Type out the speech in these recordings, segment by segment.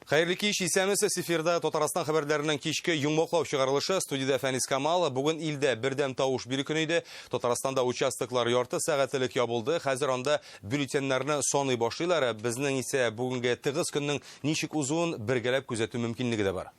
Хәерле кич, исәнмесез. Эфирда Татарстан хәбәрләренең кичке йомгаклау чыгарылышы. Студиядә Фәнис Камал. Бүген илдә бердәм тавыш бирү көне иде. Татарстанда участоклар ярты сәгать элек ябылды. Хәзер анда бюллетеньнәрне саный башлыйлар. Безнең исә бүгенге тыгыз көннең ничек узуын бергәләп күзәтү мөмкинлеге дә бар.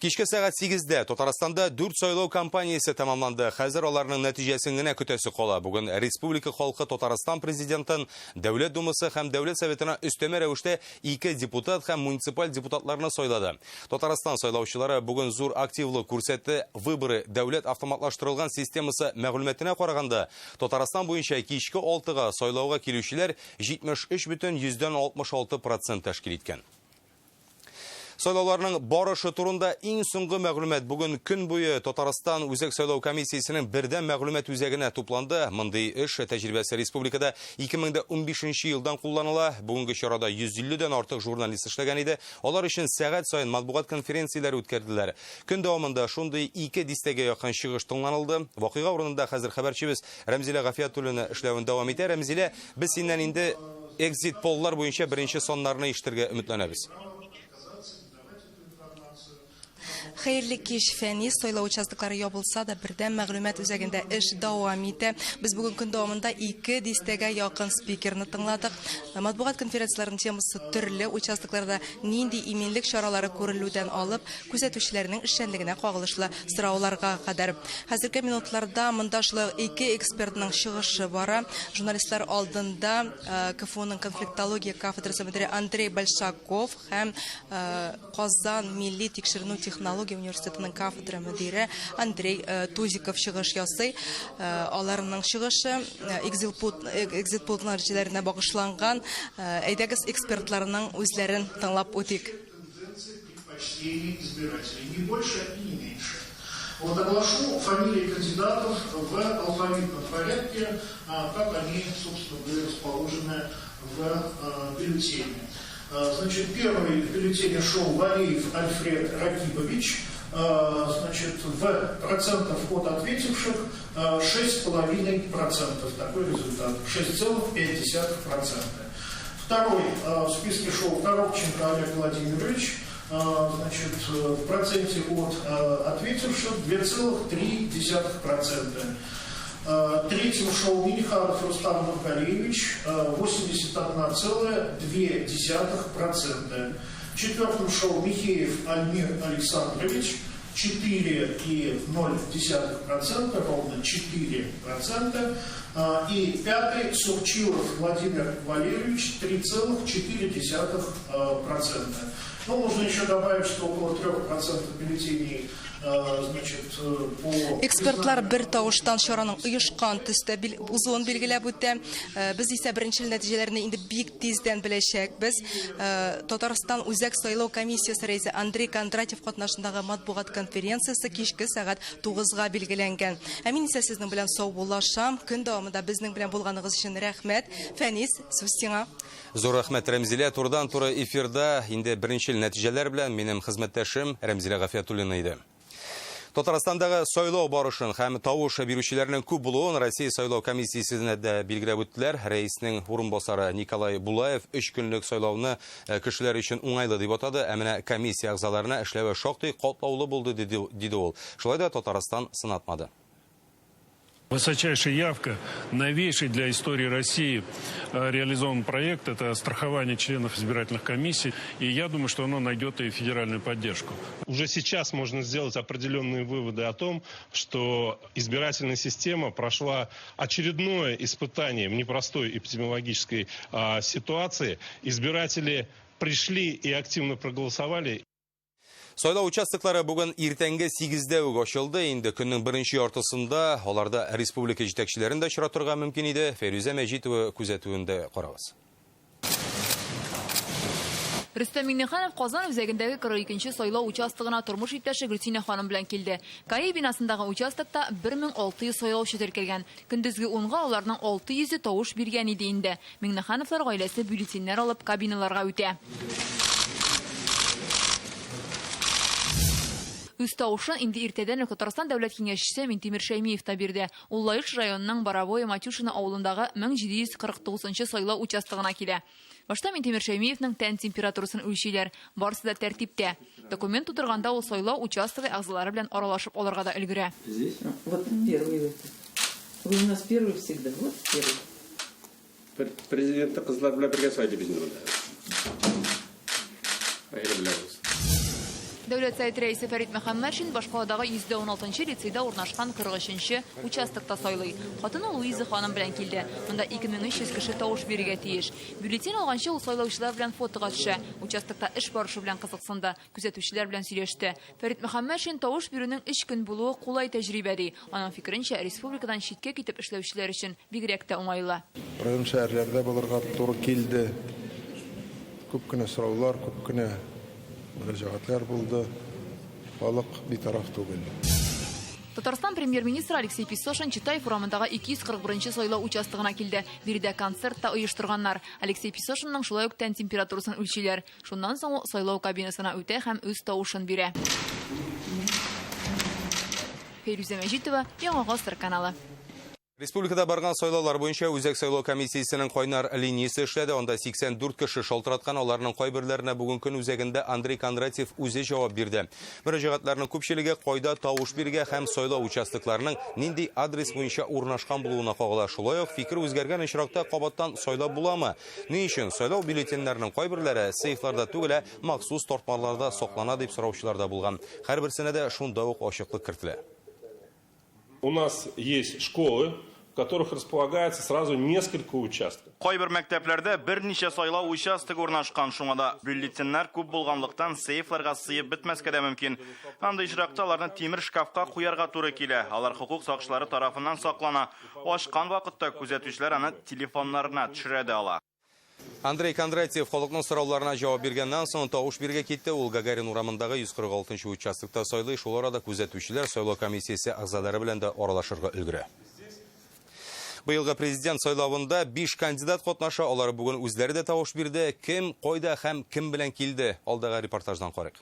Кичке сәгать 8-дә Татарстанда 4 сайлау кампаниясе тәмамланды. Хәзер аларның нәтиҗәсен генә көтәсе кала. Бүген республика халкы Татарстан президентын, Дәүләт Думасы һәм Дәүләт Советына өстәмә рәвештә 2 депутат һәм муниципаль депутатларны сайлады. Татарстан сайлаучылары бүген зур активлык күрсәтте. Выборы дәүләт автоматлаштырылган системасы мәгълүматына караганда, Татарстан буенча кичке 6-га сайлауга килүчеләр 73,66 процент тәшкил иткән. Сайлауларның барышы турында иң соңгы мәгълүмат бүген көн буе Татарстан Үзәк сайлау комиссиясенең бердәм мәгълүмат үзәгенә тупланды. Мондый эш тәҗрибәсе республикада 2015 елдан кулланыла. Бүгенге чарада 150 дән артык журналист эшләгән иде. Алар өчен сәгать саен матбугат конференцияләре үткәрделәр. Көн дәвамында шундый ике дистәгә якын чыгыш тыңланылды. Вакыйга урынында хәзер хәбәрчебез Рәмзилә Гафиятуллина эшләвен дәвам итә. Рәмзилә, без синнән инде экзит поллар буенча беренче саннарны ишетергә өметләнәбез. Хәерле кич, Фәнис. Сайлау участоклары ябылса да, бердәм мәгълүмат үзәгендә эш дәвам итә. Без бүген көн дәвамында ике дистәгә якын спикерны тыңладык. Матбугат конференцияләренең темасы төрле, участокларда нинди иминлек чаралары күрелүдән алып, күзәтүчеләрнең эшчәнлегенә кагылышлы сорауларга кадәр. Хәзерге минутларда монда шулай ук ике экспертның чыгышы бара. Журналистлар алдында КФУның конфликтология кафедрасы мөдире Андрей Большаков һәм Казан милли тикшеренү технология университетының кафедра мөдире Андрей Тузиков чыгыш ясый. Аларның чыгышы экзит-пол нәтиҗәләренә багышланган. Әйдәгез, экспертларның үзләрен тыңлап үтик. Предпочтений избирателей, не больше и не меньше. Вот оглашу фамилии кандидатов в алфавитном порядке, как они, собственно, были расположены в бюллетене. Значит, первый в бюллетене шел Валиев Альфред Ракипович. Значит, в процентов от ответивших 6,5%. Такой результат. 6,5%. Второй в списке шел Коробченко Олег Владимирович. Значит, в проценте от ответивших 2,3%. Третьим шел Миниханов Рустам Нургалиевич, 81,2%. Четвертым шел Михеев Альмир Александрович, 4,0%, ровно 4%. И пятый Сурчилов Владимир Валерьевич, 3,4%. Ну, можно еще добавить, что около 3% бюллетеней, значит, по... Экспертлар бер тавыштан чараның оешкан төстә узуын билгеләп үтә. Без исә беренчел нәтиҗәләрне инде бик тиздән беләчәкбез. Татарстан Үзәк сайлау комиссиясе рәисе Андрей Кондратьев катнашындагы матбугат конференциясе кичке сәгать 9-га билгеләнгән. Ә мин исә сезнең белән саубуллашам. Көн дәвамында безнең белән булганыгыз өчен рәхмәт. Фәнис, сүз сиңа. Зур рәхмәт, Рәмзилә. Турыдан-туры эфирда инде беренчел нәтиҗәләр белән минем хезмәттәшем Рәмзилә Гафиятуллина иде. Татарстандагы сайлау барышын һәм тавыш бирүчеләрнең күп булуын Россия сайлау комиссиясенә дә билгеләп үттеләр. Рәиснең урынбасары Николай Булаев 3 көнлек сайлауны кешеләр өчен уңайлы дип атады. Ә менә комиссия әгъзаларына эшләве шактый катлаулы булды, диде ул. Шулай да Татарстан сынатмады. Высочайшая явка, новейший для истории России реализован проект, это страхование членов избирательных комиссий, и я думаю, что оно найдет и федеральную поддержку. Уже сейчас можно сделать определенные выводы о том, что избирательная система прошла очередное испытание в непростой эпидемиологической ситуации. Избиратели пришли и активно проголосовали. Сайлау участоклары бүген иртәнге 8-дә үк ачылды. Инде көннең беренче яртысында аларда республика җитәкчеләрен дә очратырга мөмкин иде. Фәйрүзә Мәҗитова күзәтүендә карагыз. Рөстәм Миңнеханов Казан үзәгендәге 42 сайлау участогына тормыш иптәше Гөлсинә ханым белән килде. КАИ бинасындагы участокта 1600 сайлаучы теркәлгән. Көндезге 10-га аларның 600-е тавыш биргән иде инде. Миңнехановлар гаиләсе бюллетеньнәр алып кабиналарга үтә. Үз тавышын инде иртәдән үк Татарстан Дәүләт Киңәшчесе Минтимер Шәймиев та бирде. Ул Лаеш районының Боровое Матюшино авылындагы 1749 нчы сайлау участогына килә. Башта Минтимер Шәймиевның тән температурасын үлчиләр. Барысы да тәртиптә. Документ тутырганда ул сайлау участогы әгъзалары белән аралашып алырга да өлгерә. Здесь? Вот первый. Вы у нас первый всегда. Вот первый. Президентны кызлар белән бергә сайлыйбыз инде монда. Хәерле беләбез. Дәүләт Советы рәисе Фәрит Мөхәммәтшин башкаладагы 116 нчы лицейда урнашкан 43 нче участокта сайлый. Хатыны Луиза ханым белән килде. Монда 2300 кеше тавыш бирергә тиеш. Бюллетень алганчы ул сайлаучылар белән фотога төшә. Участокта эш барышы белән кызыксынды, күзәтүчеләр белән сөйләште. Фәрит Мөхәммәтшин тавыш бирүнең өч көн булуы кулай тәҗрибә ди. Аның фикеренчә, республикадан читкә китеп эшләүчеләр өчен бигрәк тә уңайлы. Район шәһәрләрдә булырга туры килде. Күп кенә сораулар, күп кенә мөрәҗәгатьләр булды. Халык битараф түгел. Татарстан премьер-министры Алексей Песошин Читаев урамындагы 241 нче сайлау участогына килде. Биредә концерт та оештырганнар. Алексей Песошинның шулай ук тән температурасын үлчиләр. Шуннан соң ул сайлау кабинасына үтә һәм үз тавышын бирә. Фәйрүзә Мәҗитова, Яңа Гасыр каналы. Республикада барган сайлаулар буенча Үзәк сайлау комиссиясенең кайнар линиясе эшләде. Анда 84 кеше шалтыраткан, аларның кайберләренә бүген көн үзәгендә Андрей Кондратьев үзе җавап бирде. Мөрәҗәгатьләрнең күпчелеге кайда тавыш бирергә һәм сайлау участокларының нинди адрес буенча урнашкан булуына кагыла. Шулай ук фикер үзгәргән очракта кабаттан сайлап буламы? Ни өчен сайлау бюллетеньнәренең кайберләре сейфларда түгел, ә махсус тартмаларда саклана дип сораучылар да булган. Һәрберсенә дә шунда ук ачыклык кертелә. У нас есть школы, в которых располагается сразу несколько участков. Кайбер мәктәпләрдә берничә сайлау участогы урнашкан, шуңа да бюллетеньнәр күп булганлыктан сейфларга сыеп бетмәскә дә мөмкин. Андый очракта аларны тимер шкафка куярга туры килә. Алар хокук сакчылары тарафыннан саклана. Ачкан вакытта күзәтүчеләр аны телефоннарына төшерә дә ала. Андрей Кондратьев халыкның сорауларына җавап биргәннән соң тавыш бирергә китте. Ул Гагарин урамындагы 146 нчы участокта сайлый. Шул арада күзәтүчеләр сайлау комиссиясе әгъзалары белән дә аралашырга өлгерә. Быелгы президент сайлавында 5 кандидат катнаша. Алар бүген үзләре дә тавыш бирде. Кем, кайда һәм кем белән килде? Алдагы репортаждан карыйк.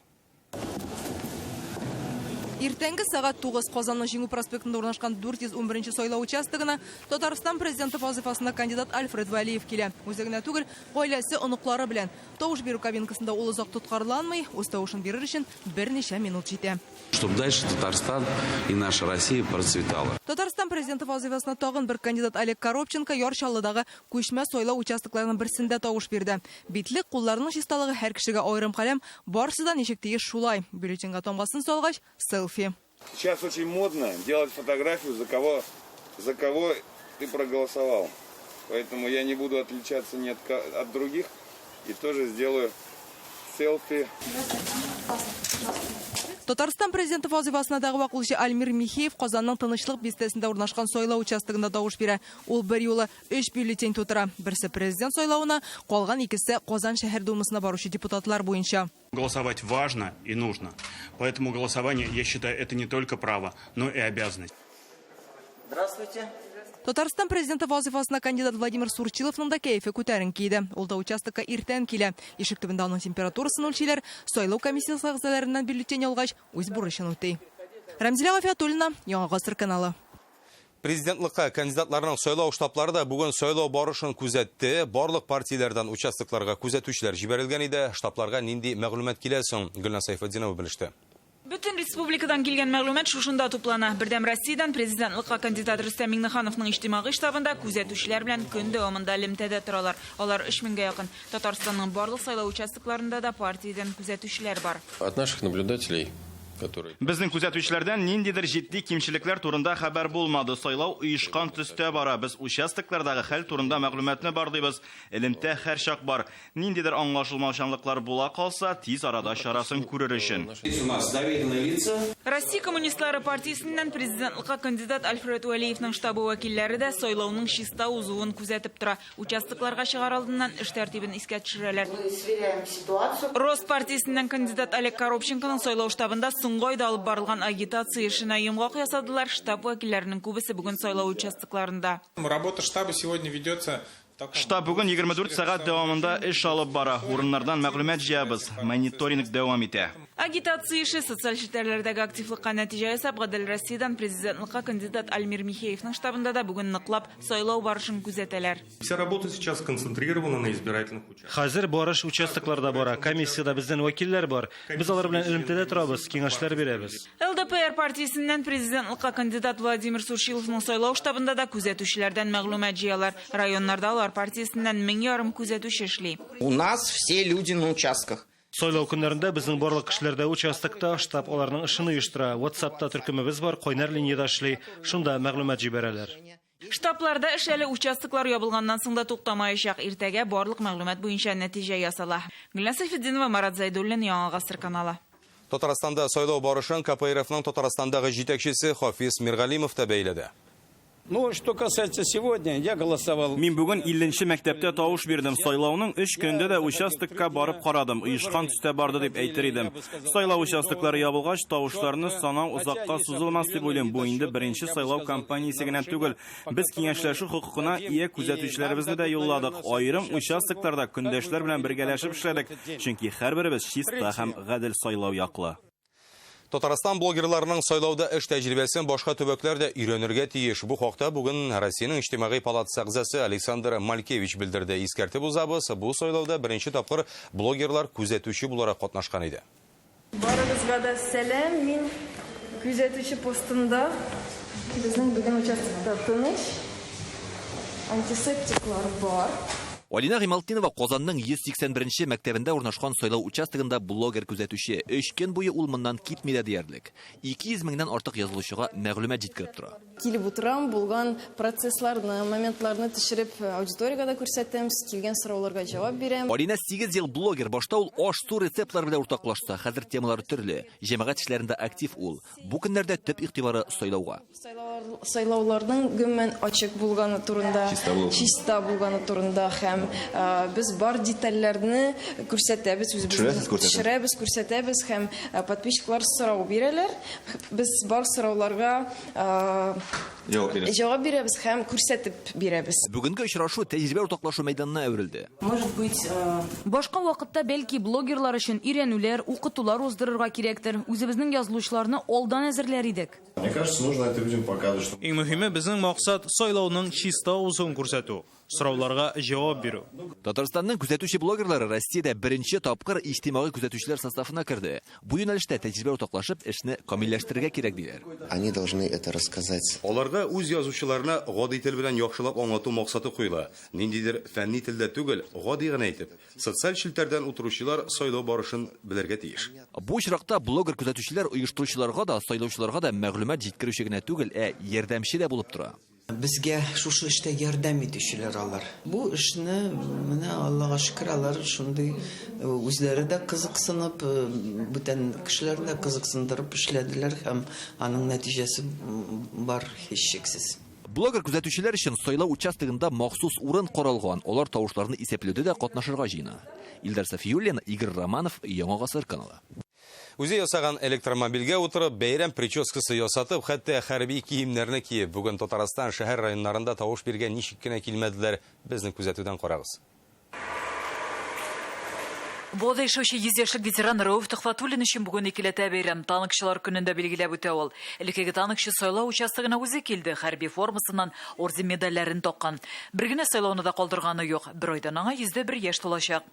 Иртәнге сәгать 9 Казанның Җиңү проспектында урнашкан 411 нче сайлау участогына Татарстан президенты вазыйфасына кандидат Альфред Вәлиев килә. Үзе генә түгел, гаиләсе, оныклары белән. Тавыш бирү кабинкасында ул озак тоткарланмый, үз тавышын бирер өчен берничә минут җитә. Чтобы дальше Татарстан и наша Россия процветала. Татарстан президенты вазыйфасына тагын бер кандидат Олег Коробченко Яр Чаллыдагы күчмә сайлау участокларының берсендә тавыш бирде. Битлек, кулларының чисталыгы, һәр кешегә аерым каләм, барысы да ничек тиеш шулай. Бюллетеньгә тамгасын салгач, селфи. Сейчас очень модно делать фотографию, за кого ты проголосовал. Поэтому я не буду отличаться ни от других и тоже сделаю селфи. Татарстан президенты вазыйфасына дәгъва кылучы Альмир Михеев Казанның Тынычлык бистәсендә урнашкан сайлау участогында тавыш бирә. Ул бер юлы өч бюллетень тутыра. Берсе президент сайлавына, калган икесе Казан шәһәр думасына баручы депутатлар буенча. Голосовать важно и нужно. Поэтому голосование, я считаю, это не только право, но и обязанность. Здравствуйте. Татарстан президенты вазыйфасына кандидат Владимир Сурчиловның да кәефе күтәренке иде. Ул да участокка иртән килә. Ишек төбендә аның температурасын үлчиләр. Сайлау комиссиясе әгъзаларыннан бюллетень алгач, үз бурычын үти. Рәмзилә Гафиятуллина, Яңа Гасыр каналы. Президентлыкка кандидатларның сайлау штаблары да бүген сайлау барышын күзәтте. Барлык партияләрдән участокларга күзәтүчеләр җибәрелгән иде. Штабларга нинди мәгълүмат килә соң? Гөлназ Сайфетдинова белеште. Бөтен республикадан килгән мәгълүмат шушында туплана. Бердәм Россиядән президентлыкка кандидат Рөстәм Миңнехановның иҗтимагый штабында күзәтүчеләр белән көн дәвамында элемтәдә торалар. Алар өч меңгә якын. Татарстанның барлык сайлау участокларында да партиядән күзәтүчеләр бар. От наших наблюдателей, которые Безнең күзәтүчеләрдән ниндидер җитди кимчелекләр турында хәбәр булмады. Сайлау оешкан төстә бара. Без участоклардагы хәл турында мәгълүматны барлыйбыз. Элемтә һәрчак бар. Ниндидер аңлашылмаучанлыклар була калса, тиз арада чарасын күрер өчен. Здесь у нас доверенные лица. Россия коммунистлары партиясеннән президентлыкка кандидат Альфред Вәлиевның штабы вәкилләре дә сайлауның чиста узуын күзәтеп тора. Участокларга чыгар алдыннан эш тәртибен искә төшерәләр. Мы сверяем ситуацию. Рост партиясеннән кандидат Олег Коробченконың сайлау штабында соңгы айда алып барылган агитация эшенә йомгак ясадылар. Штаб вәкилләренең күбесе бүген сайлау участокларында. Работа штаба сегодня ведется в Штаб бүген 24 сәгать дәвамында эш алып бара. Урыннардан мәгълүмат җыябыз. Мониторинг дәвам итә. Агитация эше социаль челтәрләрдәге активлыкка нәтиҗә ясап, Гадел Россиядән президентлыкка кандидат Альмир Михеевның штабында да бүген ныклап сайлау барышын күзәтәләр. Вся работа сейчас сконцентрирована на избирательных участках. Хәзер барыш участокларда бара. Комиссиядә бездән вәкилләр бар. Без алар белән элемтәдә торабыз, киңәшләр бирәбез. ЛДПР партиясеннән президентлыкка кандидат Владимир Сурчиловның сайлау штабында да күзәтүчеләрдән мәгълүмат җыялар. Районнарда алар партиясеннән 1500 күзәтүче эшли. У нас все люди на участках. Сайлау көннәрендә безнең барлык кешеләр дә участокта, штаб аларның эшен оештыра. WhatsAppта төркемебез бар, кайнар линиядә эшли. Шунда мәгълүмат җибәрәләр. Штабларда эш әле участоклар ябылганнан соң да туктамаячак. Иртәгә барлык мәгълүмат буенча нәтиҗә ясала. Гөлназ Сәйфетдинова, Марат Зайдуллин, Яңа Гасыр каналы. Татарстанда сайлау барышын КПРФның Татарстандагы җитәкчесе Хафиз Миргалимов та бәйләде. Ну, что касается сегодня, я голосовал. Мин бүген 50-нче мәктәптә тавыш бирдем. Сайлауның 3 көндә дә участокка барып карадым. Оешкан төстә барды дип әйтер идем. Сайлау участоклары ябылгач, тавышларны санау озакка сузылмас дип уйлыйм. Бу инде беренче сайлау кампаниясе генә түгел. Без киңәшләшү хокукына ия күзәтүчеләребезне дә юлладык. Аерым участокларда көндәшләр белән бергәләшеп эшләдек. Чөнки һәрберебез чиста һәм гадел сайлау яклы. Татарстан блогерларының сайлауда эш тәҗрибәсен башка төбәкләр дә өйрәнергә тиеш. Бу хакта бүген Россиянең иҗтимагый палатасы әгъзасы Александр Малькевич белдерде. Искәртеп узабыз, бу сайлауда беренче тапкыр блогерлар күзәтүче буларак катнашкан иде. Барыгызга да сәлам. Мин күзәтүче постында. Безнең бүген участокта тыныч. Антисептиклар бар. Алина Гыймалтдинова Казанның 181-нче мәктәбендә урнашкан сайлау участогында блогер күзәтүче. 3 көн буе ул моннан китми дә диярлек. 200 меңнән артык язылучыга мәгълүмат җиткереп тора. Килеп утырам, булган процессларны, моментларны төшереп аудиториягә дә күрсәтәм, килгән сорауларга җавап бирәм. Алина 8 ел блогер. Башта ул аш-су рецептлары белән уртаклашса, хәзер темалары төрле. Җәмәгать эшләрендә актив ул. Бу көннәрдә төп игътибары сайлауга. Сайлауларның гомумән ачык булганы турында, чиста булганы турында һәм без бар детальләрне күрсәтәбез, үзебез төшерәбез, күрсәтәбез һәм подписчиклар сорау бирәләр. Без бар сорауларга җавап бирәбез һәм күрсәтеп бирәбез. Бүгенге очрашу тәҗрибә уртаклашу мәйданына әверелде. Может быть, башка вакытта бәлки блогерлар өчен өйрәнүләр, укытулар уздырырга кирәктер. Үзебезнең язылучыларны алдан әзерләр идек. Мне кажется, нужно это людям показывать, что Иң мөһиме безнең максат сайлауның чиста узуын күрсәтү, сорауларга җавап бирү. Татарстанның күзәтүче блогерлары Россиядә беренче тапкыр иҗтимагый күзәтүчеләр составына керде. Бу юнәлештә тәҗрибә уртаклашып, эшне камилләштерергә кирәк диләр. Они должны это рассказать. Аларга үз язучыларына гади тел белән яхшылап аңлату максаты куела. Ниндидер фәнни телдә түгел, гади гына итеп. Социаль челтәрдән утыручылар сайлау барышын белергә тиеш. Бу очракта блогер күзәтүчеләр оештыручыларга да, сайлаучыларга да мәгълүмат җиткерүче генә түгел, ә ярдәмче дә булып тора. Безгә шушы эштә ярдәм итүчеләр алар. Бу эшне менә Аллага шөкер, алар шундый үзләре дә кызыксынып, бүтән кешеләрне дә кызыксындырып эшләделәр һәм аның нәтиҗәсе бар һичшиксез. Блогер күзәтүчеләр өчен сайлау участогында махсус урын каралган. Алар тавышларны исәпләүдә дә катнашырга җыена. Илдар Сафиуллин, Игорь Романов, Яңа Гасыр каналы. Үзе ясаган электромобильгә утырып, бәйрәм прическасы ясатып, хәтта хәрби киемнәрне киеп, бүген Татарстан шәһәр районнарында тавыш биргән ничек кенә килмәделәр, безнең күзәтүдән карагыз. Буада яшәүче 100 яшьлек ветеран Рәүф Төхвәтуллин өчен бүген икеләтә бәйрәм. Танкчылар көнендә билгеләп үтә ул. Элеккеге танкчы сайлау участогына үзе килде, хәрби формасыннан орден медальләрен таккан. Бер генә сайлауны да калдырганы юк. Бер айдан аңа 101 яшь тулачак.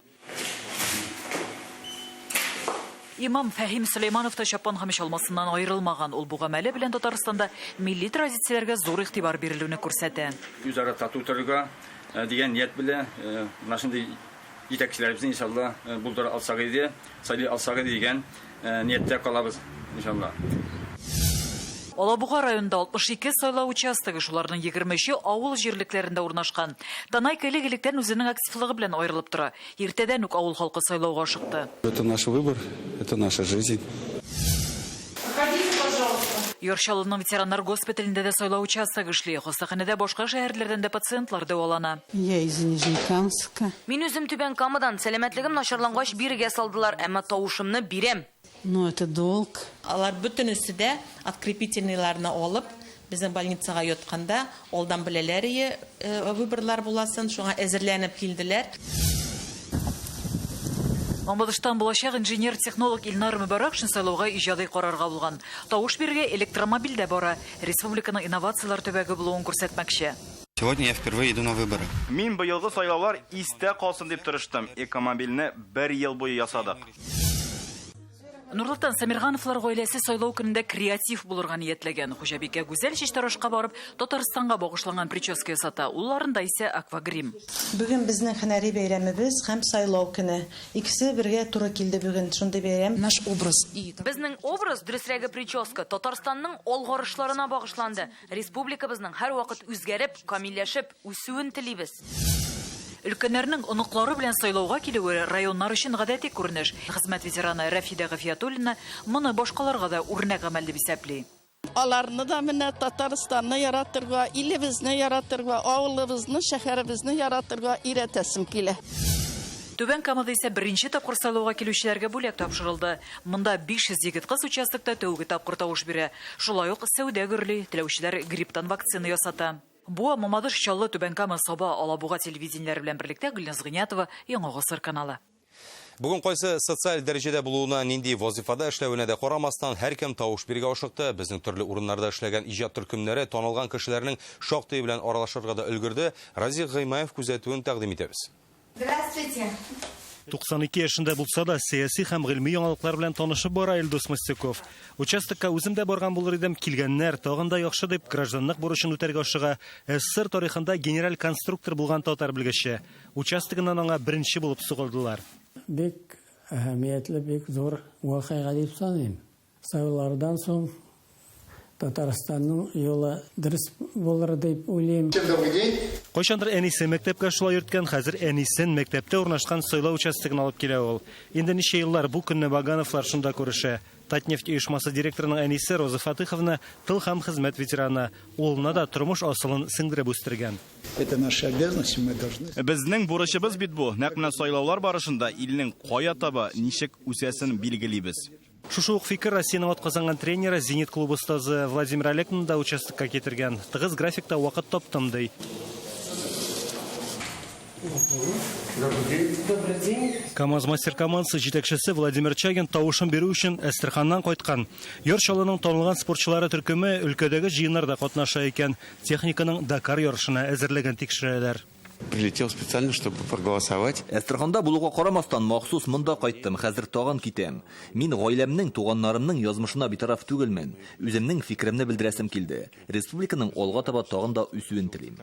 Имам Фәһим Сөләйманов та чапан һәм чалмасыннан аерылмаган. Ул бу гамәле белән Татарстанда милли традицияләргә зур игътибар бирелүне күрсәтә. Үзара тату торырга дигән ният белән менә шундый җитәкчеләребезне иншалла булдыра алсак иде, сайлый алсак иде дигән нияттә калабыз иншалла. Алабуга районында 62 сайлау участогы, шуларның 23-е авыл җирлекләрендә урнашкан. Танайка элек-электән үзенең активлыгы белән аерылып тора. Иртәдән үк авыл халкы сайлауга ашыкты. Это наш выбор, это наша жизнь. Проходите, пожалуйста. Яр Чаллының ветераннар госпиталендә дә сайлау участогы эшли. Хастаханәдә башка шәһәрләрдән дә пациентлар дәвалана. Я из Нижнекамска. Мин үзем Түбән Камадан. Сәламәтлегем начарлангач бирегә салдылар, әмма тавышымны бирәм. Ну, это долг. Алар бөтенесе дә открепительныйларны алып, Безнең больницага ятканда алдан беләләр ие выборлар буласын, шуңа әзерләнеп килделәр. Мамадыштан булачак инженер-технолог Илнар Мөбарәкшин сайлауга иҗади карарга булган. Тавыш бирергә электромобильдә бара. Республиканың инновацияләр төбәге булуын күрсәтмәкче. Сегодня я впервые иду на выборы. Мин быелгы сайлаулар истә калсын дип тырыштым. Экомобильне бер ел буе ясадык. Нурлаттан Самиргановлар гаиләсе сайлау көнендә креатив булырга ниятләгән. Хуҗабикә Гүзәл чәчтарашка барып, Татарстанга багышланган прическа ясата. Улларында исә аквагрим. Бүген безнең һөнәри бәйрәмебез һәм сайлау көне. Икесе бергә туры килде бүген шундый бәйрәм. Наш образ и Безнең образ, дөресрәге прическа, Татарстанның алгарышларына багышланды. Республикабызның һәрвакыт үзгәреп, камилләшеп үсүен телибез. Өлкәннәрнең оныклары белән сайлауга килүе районнар өчен гадәти күренеш. Хезмәт ветераны Рәфидә Гафиятуллина моны башкаларга да үрнәк гамәл дип исәпли. Аларны да менә Татарстанны яратырга, илебезне яратырга, авылыбызны, шәһәребезне яратырга өйрәтәсем килә. Түбән Камада исә беренче тапкыр сайлауга килүчеләргә бүләк тапшырылды. Монда 500 егет-кыз участокта тәүге тапкыр тавыш бирә. Шулай ук сәүдә гөрли, теләүчеләр грипптан вакцина ясата. Буа, Мамадыш, Чаллы, Түбән Кама, Саба, Алабуга телевидениеләре белән берлектә Гөлназ Гыйниятова, Яңа Гасыр каналы. Бүген кайсы социаль дәрәҗәдә булуына, нинди вазифада эшләвенә дә карамастан, һәркем тавыш бирергә ашыкты. Безнең төрле урыннарда эшләгән иҗат төркемнәре танылган кешеләрнең шактые белән аралашырга да өлгерде. Разик Гыймаев күзәтүен тәкъдим итәбез. Здравствуйте. 92 яшендә булса да, сәяси һәм гыйльми яңалыклар белән танышып бара Илдус Мостяков. Участокка үзем дә барган булыр идем, килгәннәр тагын да яхшы дип гражданлык бурычын үтәргә ашыга. СССР тарихында генераль конструктор булган татар белгече. Участогыннан аңа беренче булып сугылдылар. Бик әһәмиятле, бик зур вакыйга дип саныйм. Сайлаулардан соң Татарстанның юлы дөрес булыр дип уйлыйм. Добрый день. Кайчандыр әнисе мәктәпкә шулай йөрткән, хәзер әнисен мәктәптә урнашкан сайлау участогына алып килә ул. Инде ничә еллар бу көнне Вагановлар шунда күрешә. Татнефть оешмасы директорының әнисе Роза Фатыховна тыл һәм хезмәт ветераны. Улына да тормыш асылын сеңдереп үстергән. Это наша обязанность, мы должны. Безнең бурычыбыз бит бу. Нәкъ менә сайлаулар барышында илнең кая таба, ничек үсәсен билгелибез. Шушы ук фикер Россиянең атказанган тренеры Зенит клубы остазы Владимир Алекно да участокка китергән. Тыгыз графикта вакыт таптым, ди. Добрый день. КамАЗ мастер командасы җитәкчесе Владимир Чагин тавышын бирү өчен Әстерханнан кайткан. Яр Чаллының танылган спортчылары төркеме өлкәдәге җыеннарда катнаша икән. Техниканың Дакар ярышына әзерлеген тикшерәләр. Прилетел специально, чтобы проголосовать. Әстерханда булуга карамастан махсус монда кайттым, хәзер тагын китәм. Мин гаиләмнең, туганнарымның язмышына битараф түгелмен. Үземнең фикеремне белдерәсем килде. Республиканың алга таба тагын да үсүен телим.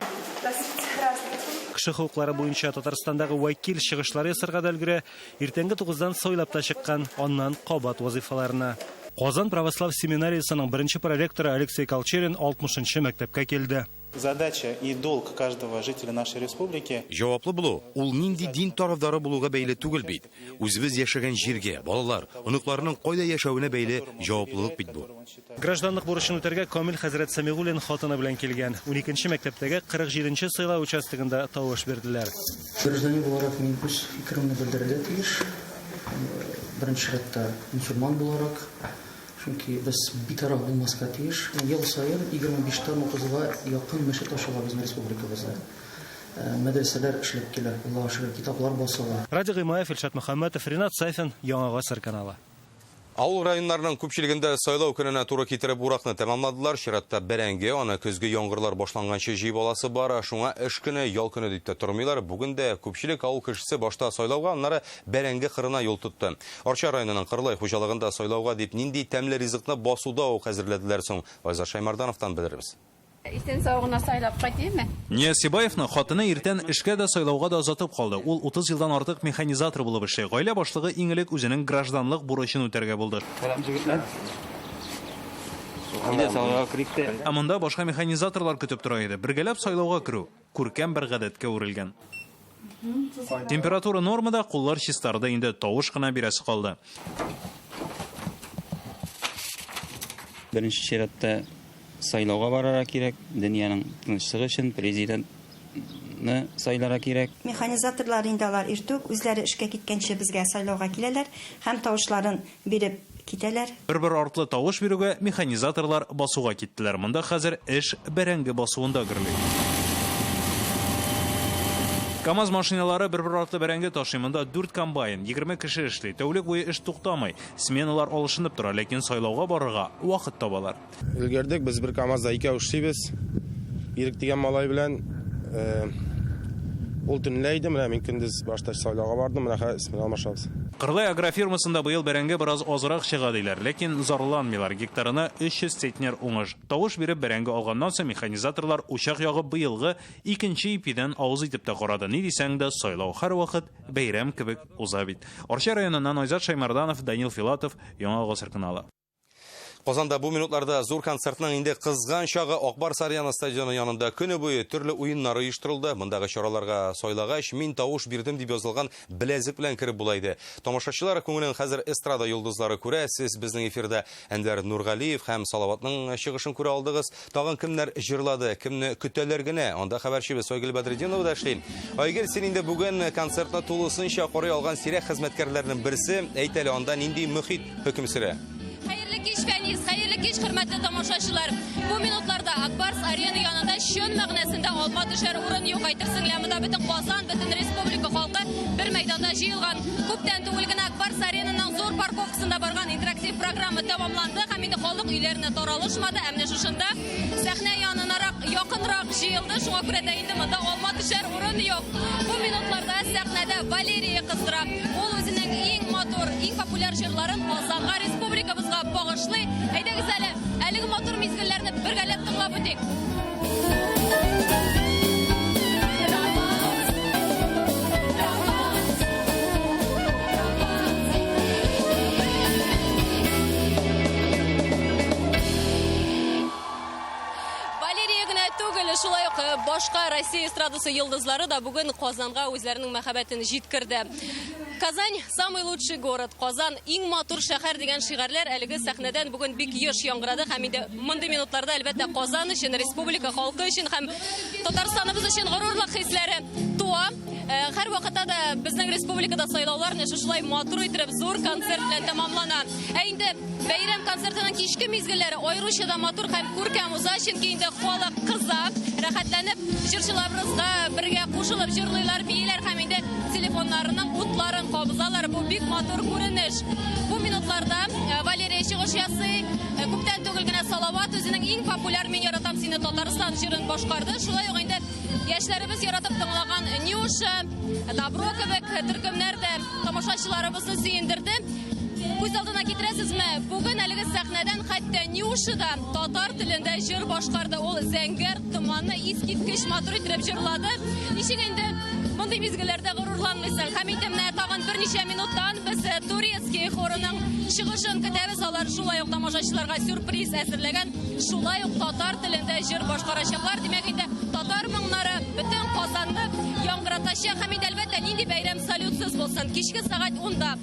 Кеше хокуклары буенча Татарстандагы вәкил чыгышлар ясарга да өлгерә. Иртәнге 9-дан сайлап та чыккан, аннан кабат вазифаларына. Казан православ семинариясының беренче проректоры Алексей Колчерин 60-нчы мәктәпкә килде. Задача и долг каждого жителя нашей республики. Җаваплы булу, ул нинди дин тарафдары булуга бәйле түгел бит. Үзебез яшәгән җиргә, балалар, оныкларның кайда яшәвенә бәйле җаваплылык бит бу. Гражданлык бурычын үтәргә Камил хәзрәт Сәмигуллин хатыны белән килгән. 12нче мәктәптәге 47нче сайлау участогында тавыш бирделәр. Гражданин буларак мин үз фикеремне белдерергә тиеш. Беренче чиратта мөселман буларак, чөнки без битараф булмаска тиеш. Ел саен 25-тән 30-га якын мәчет ачыла безнең республикабызда. Мәдрәсәләр эшләп килә, Аллаһка шөкер, китаплар басыла. Радик Гыймаев, Илшат Мөхәммәтов, Ринат Сафин, Яңа Гасыр каналы. Авыл районнарының күпчелегендә сайлау көненә туры китереп уракны тәмамладылар. Чиратта бәрәңге, аны көзге яңгырлар башланганчы җыеп аласы бар. Шуңа эш көне, ял көне дип тә тормыйлар. Бүген дә күпчелек авыл кешесе башта сайлауга, аннары бәрәңге кырына юл тотты. Арча районының Кырлай хуҗалыгында сайлауга дип нинди тәмле ризыкны басуда ук әзерләделәр соң? Айзат Шаймардановтан белербез. Исән сау гына сайлап кайтыймы? Нияз Сибаевны хатыны иртән эшкә дә сайлауга да озатып калды. Ул 30 елдан артык механизатор булып эшли. Гаилә башлыгы иң элек үзенең гражданлык бурычын үтәргә булды. Сәлам, җегетләр. Әйдә, сайлауга керик тә. Ә монда башка механизаторлар көтеп тора иде. Бергәләп сайлауга керү күркәм бер гадәткә үрелгән. Температура нормада, куллар чистарды, инде тавыш кына бирәсе калды. Беренче чиратта сайлауга барырга кирәк, дөньяның тынычлыгы өчен президентны сайларга кирәк. Механизаторлар инде алар иртүк үзләре эшкә киткәнче безгә сайлауга киләләр һәм тавышларын биреп китәләр. Бер-бер артлы тавыш бирүгә механизаторлар басуга киттеләр. Монда хәзер эш бәрәңге басуында гөрли. КАМАЗ машиналары бер-бер артлы бәрәңге ташый. Монда 4 комбайн, 20 кеше эшли. Тәүлек буе эш туктамый. Сменалар алышынып тора, ләкин сайлауга барырга вакыт табалар. Өлгердек, без бер КАМАЗда икәү эшлибез. Ирек дигән малай белән ул төнлә иде, менә мин көндез башта сайлауга бардым, менә хәзер смена алмашабыз. Кырлай агрофирмасында быел бәрәңге бераз азрак чыга диләр, ләкин зарланмыйлар. Гектарына 300 центнер уңыш. Тавыш биреп бәрәңге алганнан соң механизаторлар учак ягып быелгы икенче ипидән авыз итеп тә карады. Ни дисәң дә, сайлау һәрвакыт бәйрәм кебек уза бит. Арча районыннан Айзат Шаймарданов, Данил Филатов, Яңа Гасыр каналы. Казанда бу минутларда зур концертның инде кызган чагы. Ак Барс Арена стадионы янында көне буе төрле уеннар оештырылды. Мондагы чараларга сайлагач, мин тавыш бирдем дип язылган беләзек белән кереп була иде. Тамашачылар күңелен хәзер эстрада йолдызлары күрә. Сез безнең эфирда Әнвәр Нургалиев һәм Салаватның чыгышын күрә алдыгыз. Тагын кемнәр җырлады, кемне көтәләр генә? Анда хәбәрчебез Айгөл Бәдретдинова да эшли. Айгөл, син инде бүген концертны тулысынча карый алган сирәк хезмәткәрләрнең берсе. Әйт әле, анда нинди мөхит хөкем сөрә? Хәерле кич, Фәнис, хәерле кич, хөрмәтле тамашачылар. Бу минутларда Ак Барс Арена янында чын мәгънәсендә алма төшәр урын юк, әйтерсең лә монда бөтен Казан, бөтен республика халкы бер мәйданда җыелган. Күптән түгел генә Ак Барс Аренаның зур парковкасында барган интерактив программа тәмамланды һәм инде халык өйләренә таралышмады. Ә менә шушында сәхнә янынарак якынрак җыелды. Шуңа күрә дә инде монда алма төшәр урын юк. Бу минутларда сәхнәдә Валерия кыздыра. Ул үзенең иң матур, иң популяр җырларын Казанга, республикабызга багышлый. Әйдәгез әле, әлеге матур мизгелләрне бергәләп тыңлап үтик. Валерия генә түгел, шулай ук башка Россия эстрадасы йолдызлары да бүген Казанга үзләренең мәхәббәтен җиткерде. Казань самый лучший город, Казан иң матур шәһәр дигән шигарьләр әлеге сәхнәдән бүген бик еш яңгырады һәм инде мондый минутларда әлбәттә Казан өчен, республика халкы өчен һәм Татарстаныбыз өчен горурлык хисләре туа. Һәр вакытта да безнең республикада сайлаулар менә шушылай матур итеп зур концерт белән тәмамлана. Ә инде бәйрәм концертының кичке мизгелләре аеруча да матур һәм күркәм уза, чөнки инде халык кыза, рәхәтләнеп җырчыларыбызга бергә кушылып җырлыйлар, бииләр һәм инде телефоннарының утларын кабызалар. Бу бик матур күренеш. Бу минутларда Валерия чыгыш ясый. Күптән түгел генә Салават үзенең иң популяр «Мин яратам сине, Татарстан» җырын башкарды. Шулай ук инде яшьләребез яратып тыңлаган Нюша, Добро кебек төркемнәр дә тамашачыларыбызны сөендерде. Күз алдына китерәсезме? Бүген әлеге сәхнәдән хәтта Нюша да татар телендә җыр башкарды. Ул зәңгәр томанны искиткеч матур итеп җырлады. Ничек инде мондый мизгелләрдә горурланмыйсың? Һәм инде менә тагын берничә минуттан без Турецкий хорының чыгышын көтәбез. Алар шулай ук тамашачыларга сюрприз әзерләгән, шулай ук татар телендә җыр башкарачаклар. Димәк, инде татар моңнары бөтен Казанны яңгыратачак. Һәм инде әлбәттә нинди бәйрәм салютсыз булсын. Кичке сәгать 10-да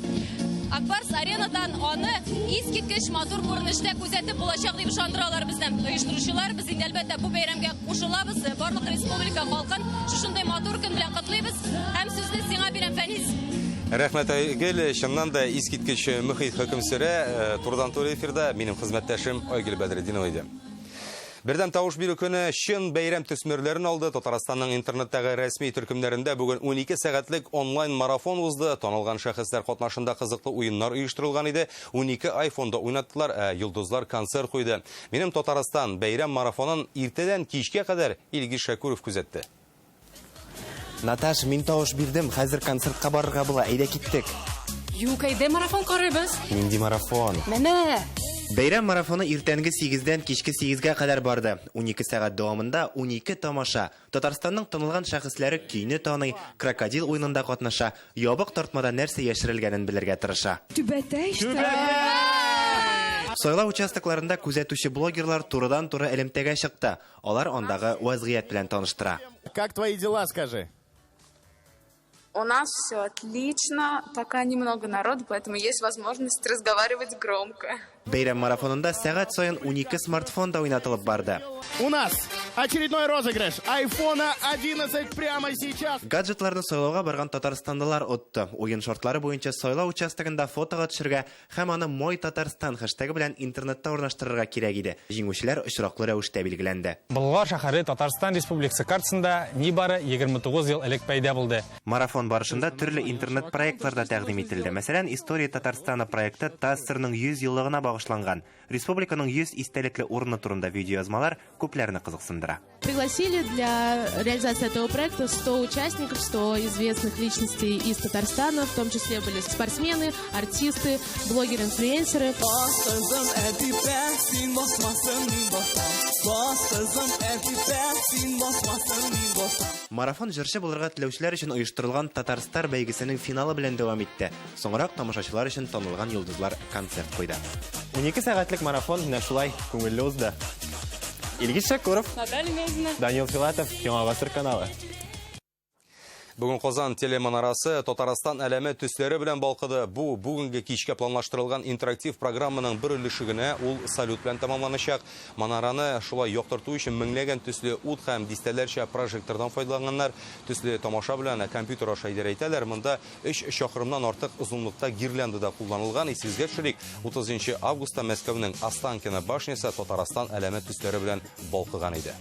Ак Барс Аренадан аны искиткеч матур күренештә күзәтеп булачак дип ышандыралар безне оештыручылар. Без инде әлбәттә бу бәйрәмгә кушылабыз. Барлык республика халкын шушындай матур көн белән котлыйбыз. Һәм сүзне сиңа бирәм, Фәнис. Рәхмәт, Айгөл. Чыннан да искиткеч мөхит хөкем сөрә. Турыдан-туры эфирда минем хезмәттәшем Айгөл Бәдретдинова иде. Бердәм тавыш бирү көне чын бәйрәм төсмерләрен алды. Татарстанның интернеттагы рәсми төркемнәрендә бүген 12 сәгатьлек онлайн марафон узды. Танылган шәхесләр катнашында кызыклы уеннар оештырылган иде. 12 айфонда уйнаттылар, ә йолдызлар концерт куйды. Минем Татарстан бәйрәм марафонын иртәдән кичкә кадәр Илгиз Шәкүров күзәтте. Наташа, мин тавыш бирдем, хәзер концертка барырга була, әйдә киттек. Юк, әйдә марафон карыйбыз. Нинди марафон? Менә. Бәйрәм марафоны иртәнге 8-дән кичке 8-гә кадәр барды. 12 сәгать дәвамында 12 тамаша. Татарстанның танылган шәхесләре көйне таный, крокодил уенында катнаша, ябык тартмада нәрсә яшерелгәнен белергә тырыша. Түбәтәй. Сайлау участокларында күзәтүче блогерлар турыдан-туры элемтәгә чыкты. Алар андагы вазгыять белән таныштыра. Как твои дела, скажи? У нас все отлично, пока немного народу, поэтому есть возможность разговаривать громко. Бәйрәм марафонында сәгать саен 12 смартфон да уйнатылып барды. У нас очередной розыгрыш айфона 11 прямо сейчас. Гаджетларны сайлауга барган татарстанлылар отты. Уен шартлары буенча сайлау участогында фотога төшергә һәм аны Мой Татарстан хэштегы белән интернетта урнаштырырга кирәк иде. Җиңүчеләр очраклы рәвештә билгеләнде. Болгар шәһәре Татарстан Республикасы картасында нибары 29 ел элек пәйда булды. Марафон барышында төрле интернет-проектлар да тәкъдим ителде. Мәсәлән, История Татарстана проекты ТАССРның 100 еллыгына багышланган. Республиканың 100 истәлекле урыны турында видеоязмалар күпләрне кызыксындыра. Пригласили для реализации этого проекта 100 участников, 100 известных личностей из Татарстана, в том числе были спортсмены, артисты, блогеры-инфлюенсеры. Марафон җырчы булырга теләүчеләр өчен оештырылган Татарстар бәйгесенең финалы белән дәвам итте. Соңрак тамашачылар өчен танылган йолдызлар концерт куйды. 12 сәгатьлек марафон менә шулай күңелле узды. Илгиз Шакуров, Наталья Мезина, Данил Филатов, Яңа Гасыр каналы. Бүген Казан телеманарасы Татарстан әләме төсләре белән балкыды. Бу бүгенге кичкә планлаштырылган интерактив программаның бер өлеше генә, ул салют белән тәмамланачак. Манараны шулай яктырту өчен меңләгән төсле ут һәм дистәләрчә прожектордан файдаланганнар. Төсле тамаша белән компьютер аша идарә итәләр. Монда 3 чакрымнан артык озынлыкта гирлянда да кулланылган. Исегезгә төшерик, 30 августта Мәскәүнең Останкино башнясы Татарстан әләме төсләре белән балкыган иде.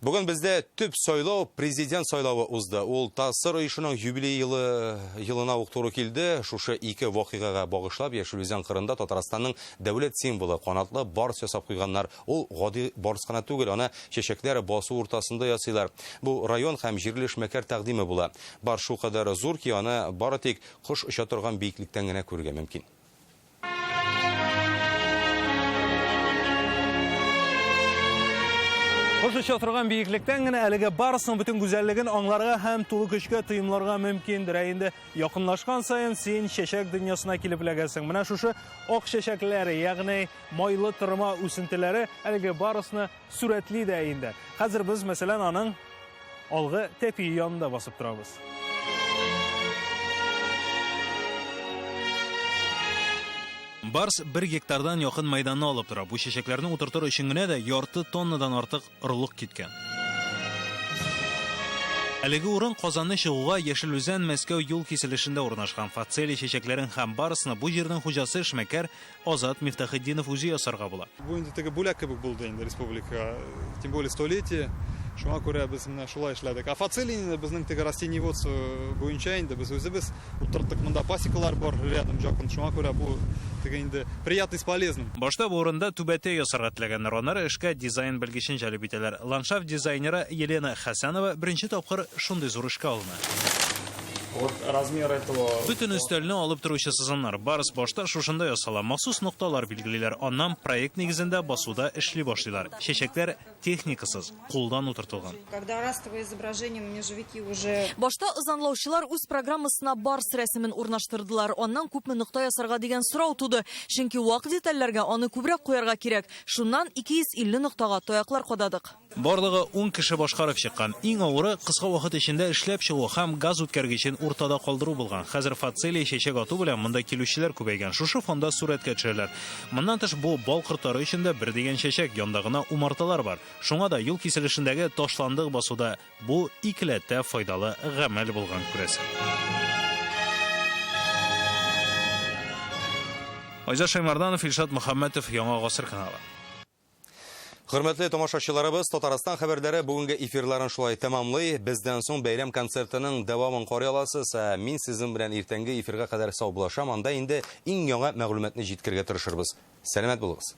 Бүген бездә төп сайлау президент сайлавы узды. Ул ТАССР оешының юбилей елына ук туры килде. Шушы ике вакыйгага багышлап Яшел Үзән кырында Татарстанның дәүләт символы канатлы барс ясап куйганнар. Ул гади барс кына түгел, аны чәчәкләр басу уртасында ясыйлар. Бу район һәм җирле эшмәкәр тәкъдиме була. Бар шул кадәр зур ки, аны бары тик кош оча торган биеклектән генә күрергә мөмкин. Кош оча торган биеклектән генә әлеге барсның бөтен гүзәллеген аңларга һәм тулы көчкә тоемларга мөмкиндер. Ә инде якынлашкан саен син чәчәк дөньясына килеп эләгәсең. Менә шушы ак чәчәкләре, ягъни майлы торма үсентеләре әлеге барсны сурәтли дә инде. Хәзер без, мәсәлән, аның алгы тәпие янында басып торабыз. Барс 1 гектардан якын мәйданны алып тора. Бу чәчәкләрне утыртыр өчен генә дә ярты тоннадан артык орлык киткән. Әлеге урын Казанны чыгуга Яшел Үзән Мәскәү юл киселешендә урнашкан. Фацелия чәчәкләрен һәм барсны бу җирнең хуҗасы эшмәкәр Азат Мифтахетдинов үзе ясарга була. Бу инде теге бүләк кебек булды инде республикага, тем более столетие. Шуңа күрә без менә шулай эшләдек. А фацелияне безнең теге растениеводство буенча инде без үзебез утырттык. Монда пасекалар бар рядом якын. Шуңа күрә бу теге инде приятный с полезным. Башта бу урында түбәтәй ясарга теләгәннәр. Аннары эшкә дизайн белгечен җәлеп итәләр. Ландшафт дизайнеры Елена Хәсәнова беренче тапкыр шундый зур эшкә алына. Вот размер этого. Бөтен өстәлне алып торучы сызымнар. Барс башта шушында ясала. Махсус нокталар билгелиләр. Аннан проект нигезендә басуда эшли башлыйлар. Чәчәкләр техникасыз, кулдан утыртылган. Когда растровое изображение на межевики уже... Башта ызанлаучылар үз программасына барс рәсемен урнаштырдылар. Аннан күпме нокта ясарга дигән сорау туды. Чөнки вак детальләргә аны күбрәк куярга кирәк. Шуннан 250 ноктага таяклар кададык. Барлыгы 10 кеше башкарып чыккан. Иң авыры кыска вакыт эчендә эшләп чыгу һәм газ үткәргечен уртада калдыру булган. Хәзер фацелия чәчәк ату белән монда килүчеләр күбәйгән. Шушы фонда сурәткә төшәләр. Моннан тыш бу бал кортлары өчен дә бер дигән чәчәк, янда гына умарталар бар. Шуңа да юл киселешендәге ташландык басуда бу икеләтә файдалы гамәл булган күрәсең. Айзат Шаймарданов, Илшат Мөхәммәтов, Яңа Гасыр каналы. Хөрмәтле тамашачыларыбыз, Татарстан хәбәрләре бүгенге эфирларын шулай тәмамлый. Бездән соң бәйрәм концертының дәвамын карый аласыз. Ә мин сезнең белән иртәнге эфирга кадәр саубуллашам. Анда инде иң яңа мәгълүматны җиткерергә тырышырбыз. Сәламәт булыгыз.